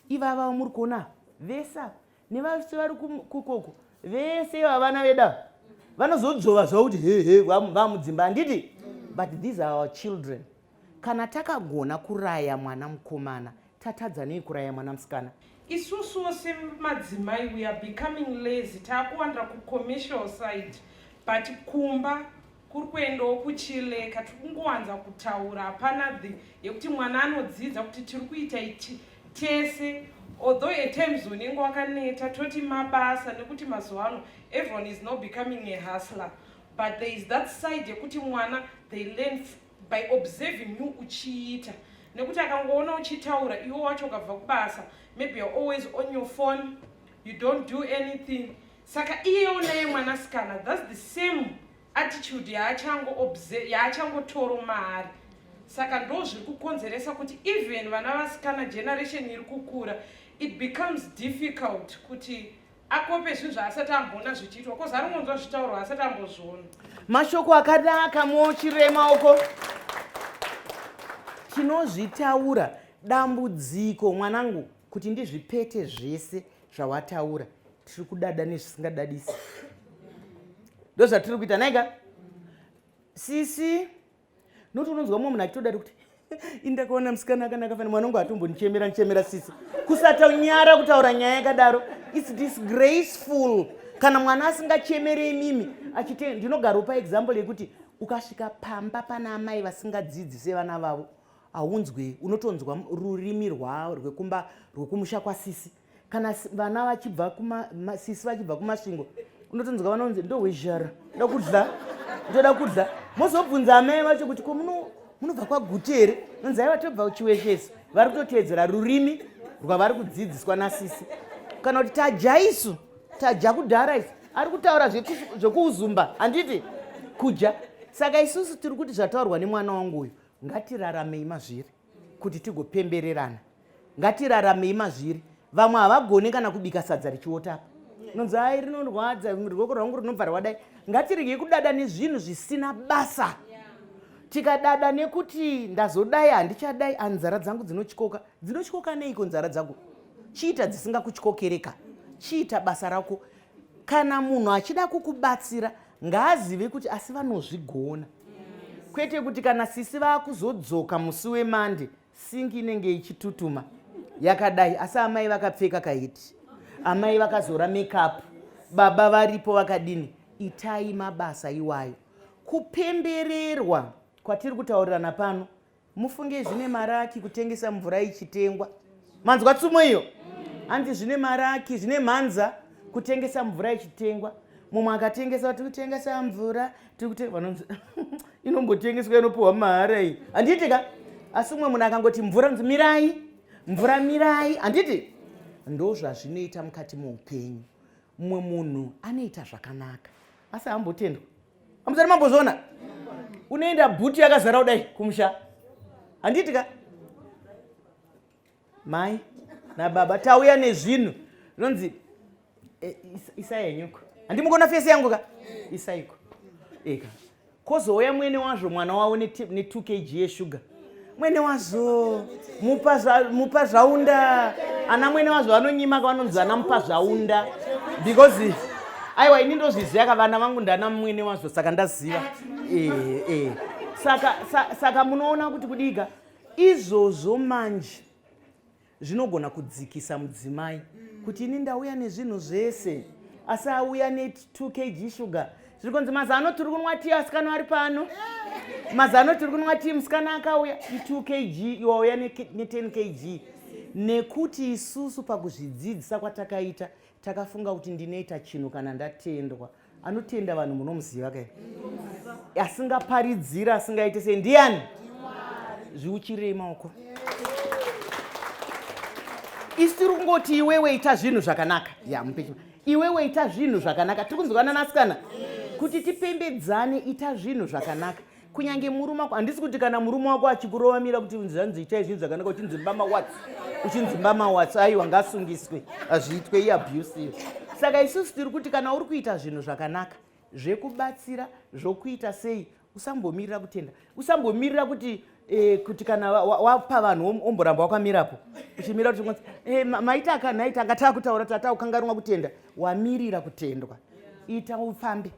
ivava muri kuona vese ava nevese vari kukoko vese ivava vana vedu ava vanozodzvova zvavo kuti hehe vamudzimba, handiti? But these are our children. Kana takagona kuraya mwana mukomana, tatadza nei kuraya mwana musikana? Isusuwo semadzimai we are becoming lazy, taakuwandira kucommercial side, but kumba kuri kuendawo kuchileka. Tiri kungowanza kutaura, hapana the yekuti mwana anodzidza kuti tiri kuita ichi tese, although at times unenge wakaneta, toti mabasa, nekuti mazuva ano everyone is now becoming a hustler, but there is that side yekuti mwana, they learn by observing you uchiita, nekuti akangoona uchitaura, iwe wacho ukabva kubasa, maybe you're always on your phone, you don't do anything, saka iyewo naye mwanasikana, that's the same attitude yaachangotoro maari. Saka ndo zviri kukonzeresa kuti even vana vasikana, generation iri kukura, it becomes difficult kuti akope zvinhu zvaasati amboona zvichiitwa, cause ari kungonzwa zvitaurwa, asati ambozviona. Mashoko akanaka, mochirema uko. Tinozvitaura dambudziko mwanangu, kuti ndizvipete zvese zvawataura. Tiri kudada nezvisingadadisi, ndozvatiri kuita naika sisi. Noti unonzwa mumwe munhu achitodari kuti indakaona musikana akanaka fana mwana wangu atombonichemera nichemera sisi. Kusatonyara kutaura nyaya yakadaro, it's disgraceful. Kana mwana asingachemere imimi achite, ndinogara upa example yekuti ukasvika pamba pana amai vasingadzidzise vana vavo, haunzwe, unotonzwa rurimi rwekumba, rwekumusha kwasisi. Kana vana vachibva sisi vachibva kuMasvingo, unotonzwa vanonzi ndohwezhara, ndoda kudla, ndoda kudla. Mozobvunza amai vacho kuti ko munobva kwaGuti here? Nonzi aiva tobva kuChiwesheso. Vari kutoteedzera rurimi rwavari kudzidziswa nasisi. Kana kuti taja isu, taja kudhara isu. Ari kutaura zvekuuzumba, handiti? Kudya. Saka isusu tiri kuti zvataurwa nemwana wangu uyu, ngatiraramei mazviri kuti tigopembererana. Ngatiraramei mazviri. Vamwe havagone kana kubika sadza richiota apa. Nonzi ai rinorwadza, ruoko rwangu rinobva rwadai. Ngatirege kudada nezvinhu zvisina basa. Tikadada nekuti ndazodai handichadai, anzara dzangu dzinotyoka. Dzinotyoka neiko nzara dzako? Chiita dzisingakutyokereka. Chiita basa rako. Kana munhu achida kukubatsira ngaazive kuti asi vanozvigona. Kwete kuti kana sisi vakuzodzoka musi wemande singi inenge ichitutuma yakadai, asi amai vakapfeka kahiti, amai vakazora makeup, baba varipo vakadini. Itai mabasa iwayo. Kupembererwa kwatiri kutaurirana pano, mufunge zvine maraki kutengesa mvura ichitengwa. Manzwa tsumo iyo? Hanzi zvine maraki, zvine mhanza kutengesa mvura ichitengwa. Mumwe akatengesa, tiri kutengesa mvura, tiri kutengesa, vanonzi inombotengeswa inopiwa mahara iyi, handiti ka? Asi umwe munhu akangoti mvura, nzi mirai mvura, mirai, handiti? Ndo zvazvinoita mukati moupenyu. Mumwe munhu anoita zvakanaka asi haambotendwa. Hamusati mambozviona? Unoenda bhuti yakazara kudai kumusha, handiti ka? Mai nababa tauya nezvinhu zvinonzi isai henyuko, handimukona fesi yangu ka, isaiko eka. Kozouya mwene wazvo, mwana wavo ne2 kg yeshuga, mwene wazvo mupa zvaunda. Ana mwene wazvo vanonyima ka, vanonzi ana mupa zvaunda, because aiwa ini ndozviziva ka, vana vangu ndana mwene wazvo, saka ndaziva. Saka munoona kuti kudika izvozvo manje zvinogona kudzikisa mudzimai kuti ini ndauya nezvinhu zvese, asi auya ne2 kg sugar. Zviri kunzi mazano tiri kunwa tii, asikana ari pano, mazano tiri kunwa tii, musikana akauya i2 kg, iwe wauya ne10 kg. Nekuti isusu pakuzvidzidzisa kwatakaita takafunga kuti ndinoita chinhu kana ndatendwa. Anotenda vanhu munomuziva kai? Asingaparidzira, asingaite sei, ndiani? Zviuchirei maoko. Isu tiri kungoti iwewe ita zvinhu zvakanaka. Ya mupe iwewe ita zvinhu zvakanaka. Tiri kunzwana nasikana kuti tipembedzane. Ita zvinhu zvakanaka kunyange murume wako. Handisi kuti kana murume wako achikurova mira kuti zvanzi itai zvinhu zvakanaka, uchinzi mbama wats, uchinzi mbama wats, aiwa ngasungiswe, hazviitwe, iabusive. Saka isusu tiri kuti kana uri kuita zvinhu zvakanaka zvekubatsira, zvokuita sei, usambomirira kutenda, usambomirira kuti kuti kana wapa vanhu omboramba wakamirapo uchimira kuti maita akanai, tanga taakutaura, tatakukanganwa kutenda. Wamirira kutendwa, ita ufambe,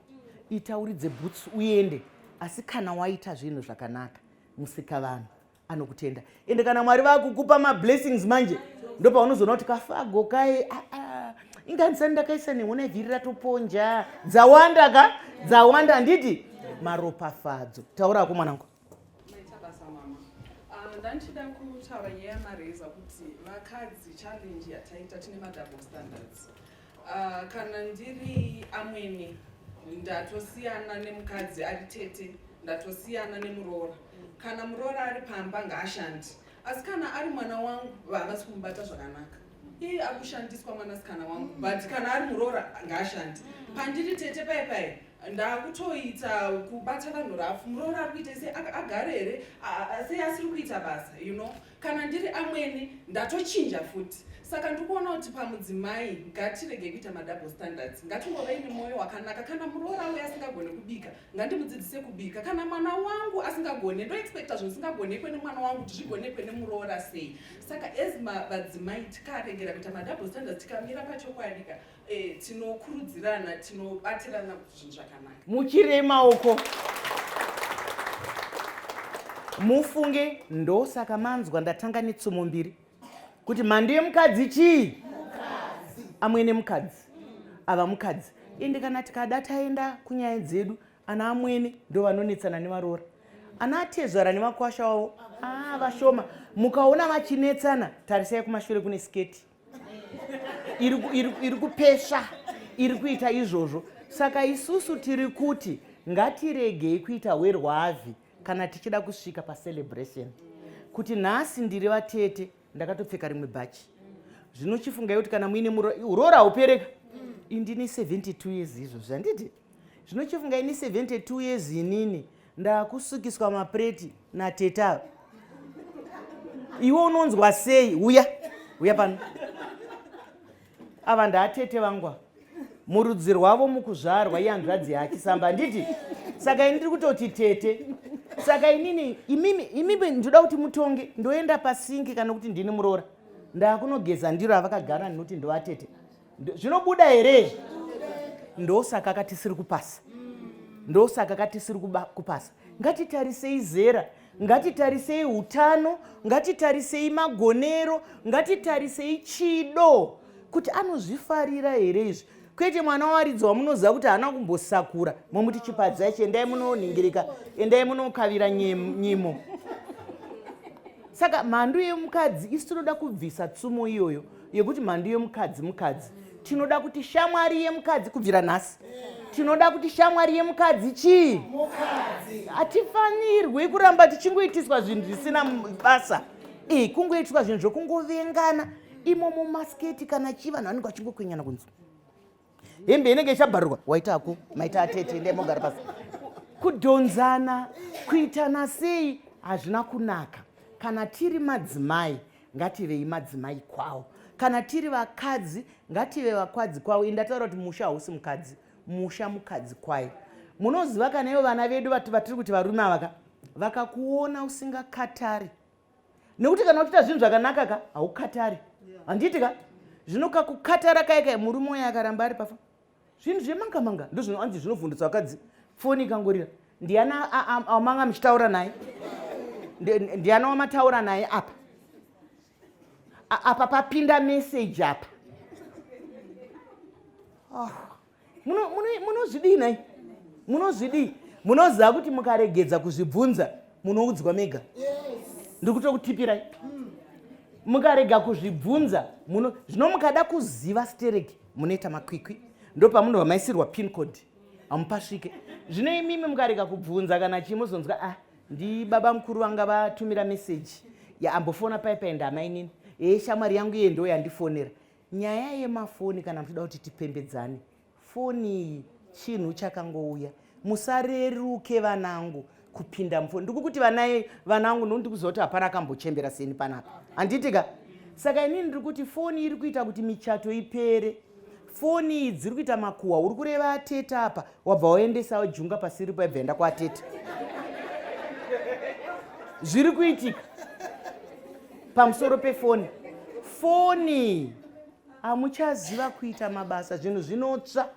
ita uridze bhutsu uende. Asi kana waita zvinhu zvakanaka, musika vanhu anokutenda. Ende kana Mwari vakukupa mablessings manje, ndopaunozoona kuti kafago kai inganisani ndakaisa nehona vhiri ratoponja, dzawanda ka, dzawanda, handiti? Maropafadzo. Taurako mwanangu. Maita basa mama. Ndandichida kutaura nyaya yamareza kuti vakadzi challenge yataita tine madouble standards. Kana ndiri amwene ndatosiyana nemukadzi ari tete, ndatosiyana nemuroora. Kana muroora ari pamba ngaashandi, asi kana ari mwana wangu havasi kumubata zvakanaka, iye akushandiswa mwanasikana wangu, but kana ari muroora ngaashandi. Pandiri tete pai pai ndakutoita kubata vanhu rafu, muroora ari kuita sei, agare here, sei asiri kuita basa. Kana ndiri amwene ndatochinja futi. Saka ndikuona kuti pamudzimai ngatirege kuita madouble standards, ngatingovei nemwoyo wakanaka. Kana muroora uyo asingagone kubika, ngandimudzidzise kubika. Kana mwana wangu asingagone, ndoexpecta zvinhu zvisingagonekwe nemwana wangu kuti zvigonekwe nemuroora sei? Saka as vadzimai tikaregera kuita madouble standards, tikamira pachokwadi ka, tinokurudzirana, tinobatirana zvinhu zvakanaka. Muchirei maoko mufunge. Ndosaka manzwa ndatanga netsumo mbiri kuti mhandu yemukadzi chii? Amwene mukadzi ava mukadzi. Ende kana tikada taenda kunyaya dzedu, ana amwene ndo vanonetsana nevaroora, ana atezvara nevakwasha wavo vashoma. Mukaona vachinetsana, tarisai kumashure kune sketi. Iri kupesva, iri kuita izvozvo. Saka isusu tiri kuti ngatiregei kuita werwavhi kana tichida kusvika pacelebration kuti nhasi ndiri vatete, ndakatopfeka rimwe bhachi. Zvino chifungai kuti kana muine uroora haupereka. Indini 72 years izvozvi, handiti? Zvino chifungai ini 72 years inini ndakusukiswa mapureti natete ava, iwe unonzwa sei? Uya, uya pano. Ava ndaatete vangu, murudzi rwavo mukuzvarwa ihanzvadzi yaChisamba, handiti? Saka ini ndiri kutoti tete. Saka inini, imimi, imimi ndinoda kuti mutonge. Ndoenda pasinki kana kuti ndini muroora ndakunogeza ndiro avakagara, ndinoti ndovatete, zvinobuda here? Ndosaka katisiri kupasa, ndosaka katisiri kupasa. Ngatitarisei zera, ngatitarisei utano, ngatitarisei magonero, ngatitarisei chido kuti anozvifarira here izvi, kwete mwana waridzi wamunoziva kuti haana kumbosakura, momuti chipadzai, chiendai munonhingirika, endai munokavira nyimo. Saka mhandu yemukadzi, isu tinoda kubvisa tsumo iyoyo yekuti mhandu yemukadzi mukadzi. Tinoda kuti shamwari yemukadzi, kubvira nhasi tinoda kuti shamwari yemukadzi chii? Hatifanirwi kuramba tichingoitiswa zvinhu zvisina basa, e kungoitiswa zvinhu zvokungovengana imo mumasketi kana chii, vanhu vanenge vachingokwenyana kunzi hembe inenge ichabharurwa, waitako maita atete, endai mogara pasi. Kudhonzana, kuitana sei, hazvina kunaka. Kana tiri madzimai, ngativei madzimai kwawo. Kana tiri vakadzi, ngative vakadzi kwavo. Indataura kuti musha hausi mukadzi, musha mukadzi kwayo. Munoziva, kana ivo vana vedu vatiri kuti varume avaka vakakuona usingakatari, nekuti kana uchiita zvinhu zvakanaka ka, haukatari, handiti ka? Zvino kakukatara kaya kaya, murume uyo akaramba ari pafa, zvinhu zvemanga manga ndozvinoanzi zvinovhundutsa vakadzi. Foni ikangorira, ndiani wamanga muchitaura naye? Ndiani wamataura naye apa? Apa papinda meseji apa. Oh, munozvidii nai? Munozvidii? Munoziva kuti mukaregedza kuzvibvunza munoudzwa mega. Ndiri kutokutipirai, mukarega kuzvibvunza muno. Zvino mukada kuziva stereki, munoita makwikwi, ndo pamunobva maisirwa pin code, hamupasvike. Zvino imimi mukarega kubvunza kana chii, muzonzwa, ah, ndi baba mukuru vanga vatumira meseji yaambofona pai paenda amainini, ee, shamwari yangu iye ndo yandifonera. Nyaya yemafoni, kana muchida kuti tipembedzane, foni iyi chinhu chakangouya. Musareruke vanangu kupinda mufoni. Ndikukuti vanai vanangu, nokuti ndikuziva kuti hapana akambochembera seni panapa, handiti ka? Saka inini ndiri kuti foni iri kuita kuti michato ipere. Foni idzi dziri kuita makuhwa. Uri kureva atete apa, wabva waendesa wajunga pasiri paibva enda kuatete. Zviri kuitika pamusoro pefoni. Foni, hamuchaziva kuita mabasa, zvinhu zvinotsva,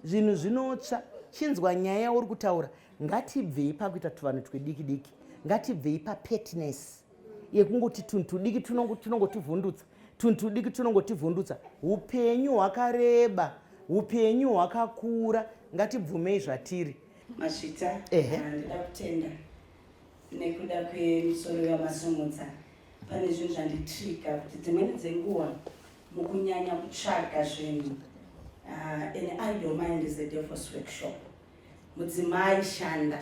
zvinhu zvinotsva. Chinzwa nyaya yauri kutaura. Ngatibvei pakuita tuvanhu twediki diki, ngatibvei papetness yekungoti tunhu tudiki tunongotivhundutsa, tunhu tudiki tunongotivhundutsa. Upenyu hwakareba, upenyu hwakakura, ngatibvumei zvatiri. Mazvita. Ndida kutenda nekuda kwemusoro wamasumudza. Pane zvinhu zvanditrigger kuti dzimweni dzenguva mukunyanya kutsvaga zvinhu, an idle mind is a devil's workshop. Mudzimai, shanda.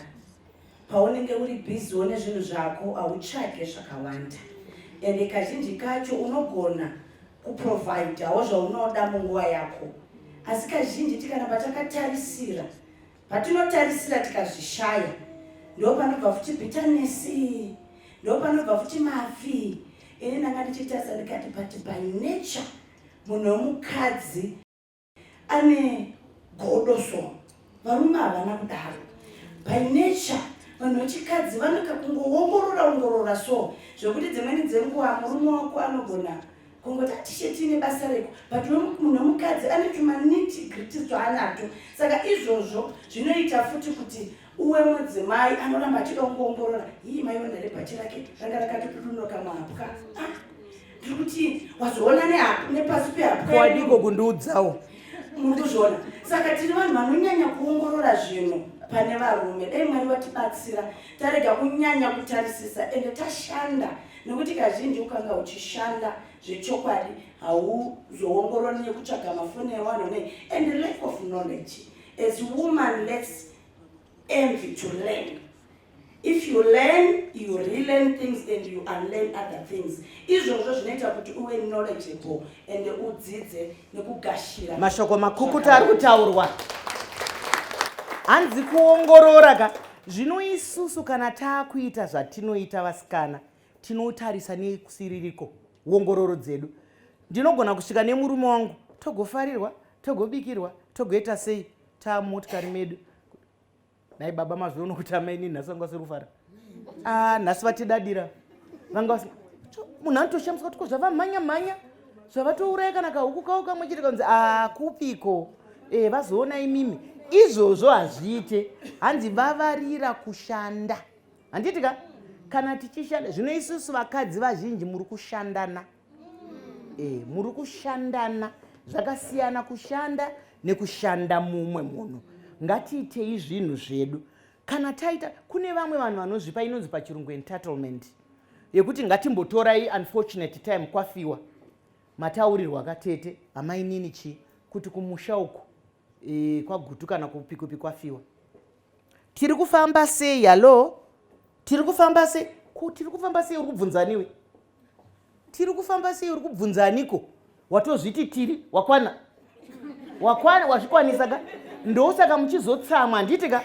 Paunenge uri busy nezvinhu zvako, hautsvage zvakawanda, ende kazhinji kacho unogona kuprovhidawo zvaunoda munguva yako. Asi kazhinji tikaramba takatarisira, patinotarisira tikazvishaya, ndo panobva futi bitterness, ndo panobva futi mafi. Ini ndanga ndichitarisa ndikati, but by nature munhu wemukadzi ane godo, so varume havana kudaro. By nature vanhu vechikadzi vanoka kungoongorora ongorora, so zvekuti dzimweni dzenguva murume wako anogona kungoti atisheti ine basa reko, but munhu wemukadzi ane tumanitty gritties twaanato. Saka izvozvo zvinoita futi kuti uwe mudzimai anoramba achida kungoongorora. Hii, maiona rebhachi rake ranga rakatodudunoka mapwa. Ah, ndiri kuti wazoona nepasi pehapwa. Wadiko kundiudzawo? Muri kuzviona? Saka tiri vanhu vanonyanya kuongorora zvinhu pane varume. Dai Mwari vatibatsira tarega kunyanya kutarisisa ende tashanda, nekuti kazhinji ukanga uchishanda. Zvechokwadi hauzoongorori nekutsvaga mafoni evanhu nei and lack of knowledge. As woman, let's envy to learn. If you learn, you relearn things and you unlearn other things. Izvozvo zvinoita kuti uve knowledgeable and udzidze nekugashira. Mashoko makukuta ari kutaurwa. Hanzi kuongorora ka. Zvino isusu kana taakuita zvatinoita vasikana, tinotarisa nekusiririko wongororo dzedu. Ndinogona kusvika nemurume wangu togofarirwa, togobikirwa, togoita sei taamumotikari medu. Nhai baba mazviona kuti amaini nhasi vanga vasiri kufara. Ah, nhasi vatidadira. Vanga vasina. Munhu anotoshamiswa kuti ko zvavamhanya mhanya zvavatouraya kana kahuku kavo kamwe chete kanzi ah kupiko. Eh vazoona imimi. Izvozvo hazviite. Hanzi vavarira kushanda. Handiti ka? Kana tichishanda zvino isusu vakadzi vazhinji muri kushandana. E, muri kushandana zvakasiyana kushanda nekushanda mumwe munhu. Ngatiitei zvinhu zvedu. Kana taita kune vamwe vanhu vanozvipa inonzi pachirungu entitlement yekuti ngatimbotorai unfortunate time kwafiwa mataurirwa katete amainini chii kuti kumusha uku e, kwaGutu kana kupikupi kwafiwa tiri kufamba sei hallo tiri kufamba sei ko tiri kufamba sei uri kubvunzaniwe tiri kufamba sei uri kubvunzaniko watozviti tiri wakwana wakwana wazvikwanisa ka ndosaka muchizotsamwa handiti ka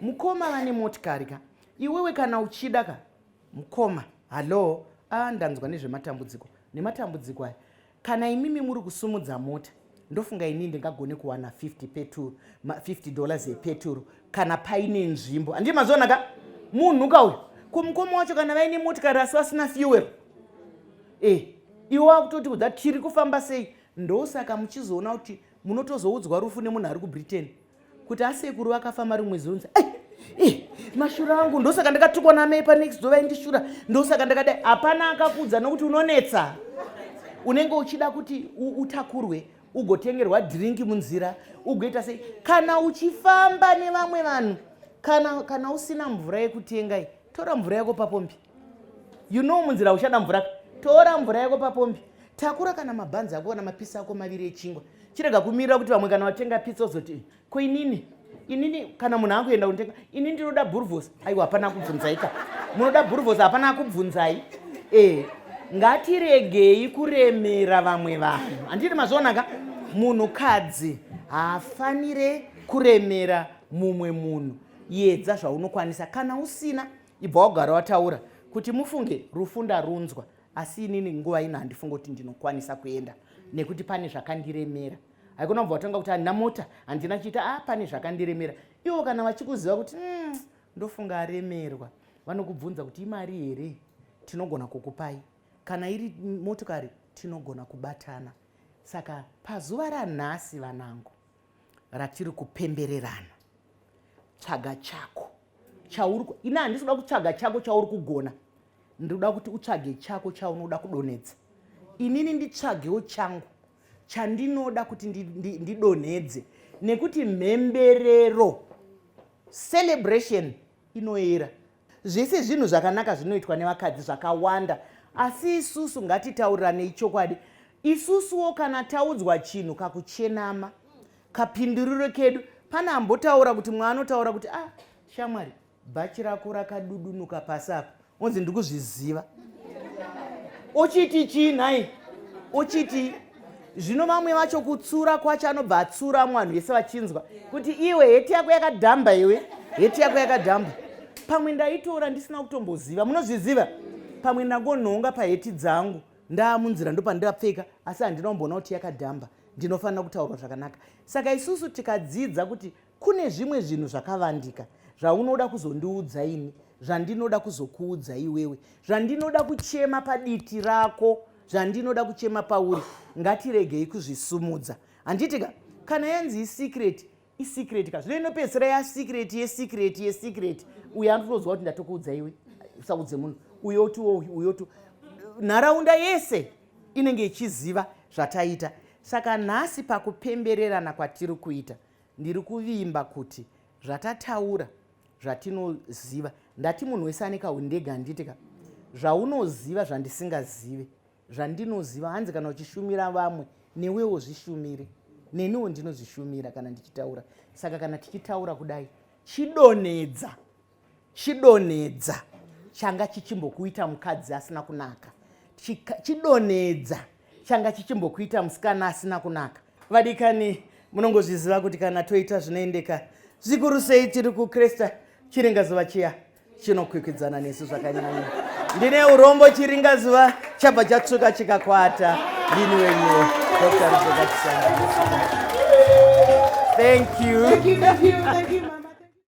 mukoma vane motikari ka iwewe kana uchida ka mukoma hallo a ah, ndanzwa nezvematambudziko nematambudziko aya Kana imimi muri kusumudza mota ndofunga ini ndingagone kuwana 50 peturu 50 dollars yepeturu kana paine nzvimbo handii mazviona ka munhu ka uyu ko mukoma wacho kana vaine motikari asi vasina fuel e iwe wakutoti kudza tiri kufamba sei ndosaka muchizoona kuti munotozoudzwa rufu nemunhu ari kubritain kuti asekuru vakafa mari mwedzi unzi eh, eh, mashura angu ndosaka ndakatukwa namai panext door vaindishura ndosaka ndakadai hapana akakudza nokuti unonetsa unenge uchida kuti utakurwe ugotengerwa dhiringi munzira ugoita sei kana uchifamba nevamwe vanhu kana, kana usina mvura yekutenga i tora mvura yako papombi you know munzira uchada mvura tora mvura yako papombi takura kana mabhanzi ako kana mapisi ako maviri echingwa chirega kumirira kuti vamwe kana watenga pizza uzoti ko inini inini kana munhu akuenda kunotenga ini ndinoda burvos aiwa hapana akubvunzai ka munoda burvos hapana akubvunzai e ngatiregei kuremera vamwe vanhu handiti mazviona ka munhukadzi haafanire kuremera mumwe munhu yedza zvaunokwanisa kana usina ibva wagara wataura kuti mufunge rufu ndarunzwa asi inini nguva ino handifunge kuti ndinokwanisa kuenda nekuti pane zvakandiremera haikona kubva watanga kuti handina mota handina chiita a ah, pane zvakandiremera ivo kana vachikuziva kuti ndofunga aremerwa vanokubvunza kuti imari here tinogona kukupai kana iri motokari tinogona kubatana saka pazuva ranhasi vanangu ratiri kupembererana tsvaga chako chauri ini handisi kuda kutsvaga chako chauri kugona ndinoda kuti utsvage chako chaunoda kudonhedza inini nditsvagewo changu chandinoda kuti ndidonhedze nekuti mhemberero celebration inoera zvese zvinhu zvakanaka zvinoitwa nevakadzi zvakawanda asi isusu ngatitauriranei chokwadi isusuwo kana taudzwa chinhu kakuchenama kapinduriro kedu pane ambotaura kuti mwaanotaura kuti ah shamwari bhachi rako rakadudunuka pasi apa onzi ndiri kuzviziva ochiti chii nhai ochiti zvino vamwe vacho kutsura kwacho anobva atsura mwanhu vese vachinzwa kuti iwe heti yako yakadhamba iwe heti yako yakadhamba pamwe ndaitora ndisina kutomboziva munozviziva pamwe ndangonhonga paheti dzangu ndaamunzira ndopandapfeka asi handina kumboona kuti yakadhamba ndinofanira kutaurwa zvakanaka saka isusu tikadzidza kuti Kune zvimwe zvinhu zvakavandika zvaunoda kuzondiudza ini, zvandinoda kuzokuudza iwewe, zvandinoda kuchema paditi rako, zvandinoda kuchema pauri. Ngatiregei kuzvisumudza. Handiti ka? Kana yanzi isecret, isecret ka. Zvino inopedzisira yasecret yesecret yesecret. Uyo anotonzwa kuti ndatokuudza iwe, usaudze munhu. Uyo otiwo uyo oti. Nharaunda yese inenge ichiziva zvataita. Saka nhasi pakupembererana kwatiri kuita, Ndiri kuvimba kuti zvatataura zvatinoziva ndati munhu wese ane kahundege handiti ka zvaunoziva zvandisingazive Zvandinoziva hanzi kana uchishumira vamwe newewo zvishumire. Neniwo ndinozvishumira kana ndichitaura. Saka kana tichitaura kudai chidonhedza chidonhedza changa chichimbokuita mukadzi asina kunaka. Chidonhedza changa chichimbokuita musikana asina kunaka. Vadikani munongozviziva kuti kana toita zvinoendeka zvikuru sei tiri kukresta chiringazuva chiya chinokwikwidzana nesu zvakanyanya. Ndine urombo chiringazuva chabva chatsvuka chikakwata. Ndini wenyu Dr. Rebecca Chisanga. Thank you. Thank you, thank you, thank you, mama.